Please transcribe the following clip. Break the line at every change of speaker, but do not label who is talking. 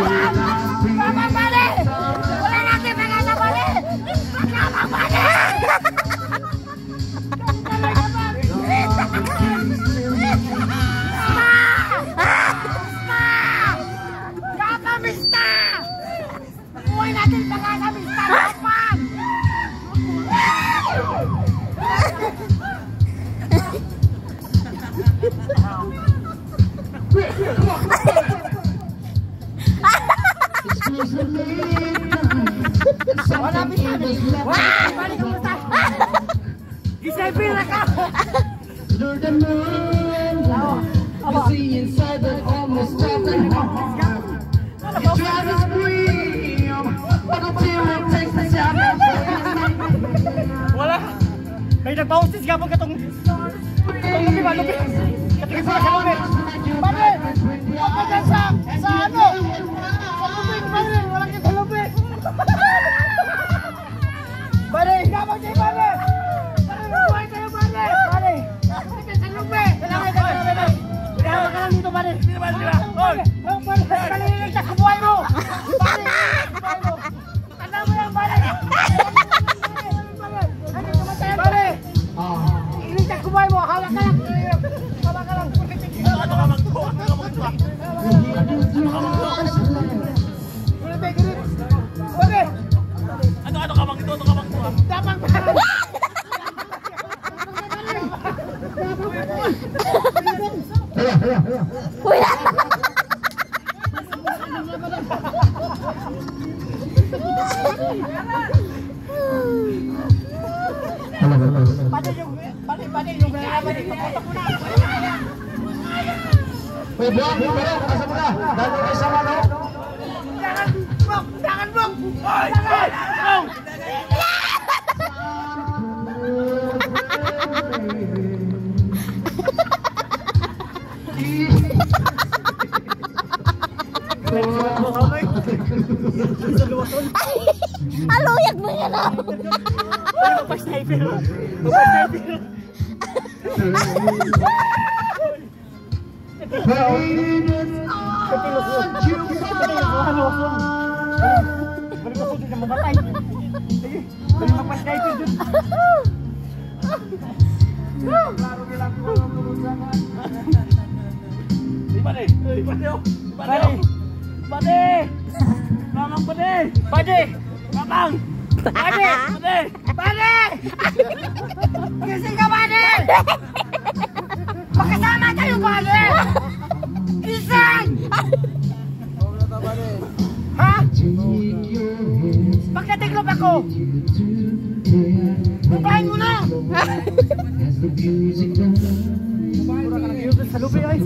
Mama, pare! Wala natin pag-asa, pare! Mama, pare! Kapa, mista! Buhay natin pag-asa, mista! Kapag! Wala, mista! Balik ka, mista! Isipin na ka!
You see inside that almost stopped heart. You try to scream, but the terror takes the sound of.
Wala. May nagpausis ka pag katong lupi ba? Lupi. Katingin sila sa lupi.
Pare! Huwag ka sa ano? Sa lupi, pare! Wala ka sa lupi! Pare! Kapag kayo, pare! Pare, buhay tayo, pare! Pare! Sa lupi! Kailangan ka lang, pare! Kailangan ka lang dito, pare! Pare! Pare! Pare! Sa buhay mo! Pare! Buhay mo! Tanda mo yan, pare! Pare! Iligtas ko buhay mo! Hawak ka lang! Hawak ka lang! Pare!
Ano ka magto? Ano ka magto?
Dapat Pati yung pati paputok mo na.
Uy, buwang, pero asa mo na? Dahil kayo sa ano?
Jangan bok, jangan bok. Jangan.
Aluyag mo yan ah.
Magpa-sniper. Magpa-sniper. Balik ko sa mamatay. Sige, balik magpa-sniper dun. Pade! Pade! Pade! Mamang pade! Pade! Mamang! Pade! Pade!
Pare! Gising ka, pare! Magkasama tayo, pare! Gising! Ha? Pag natiklop ako, bukain mo na!
Sa lupi ay.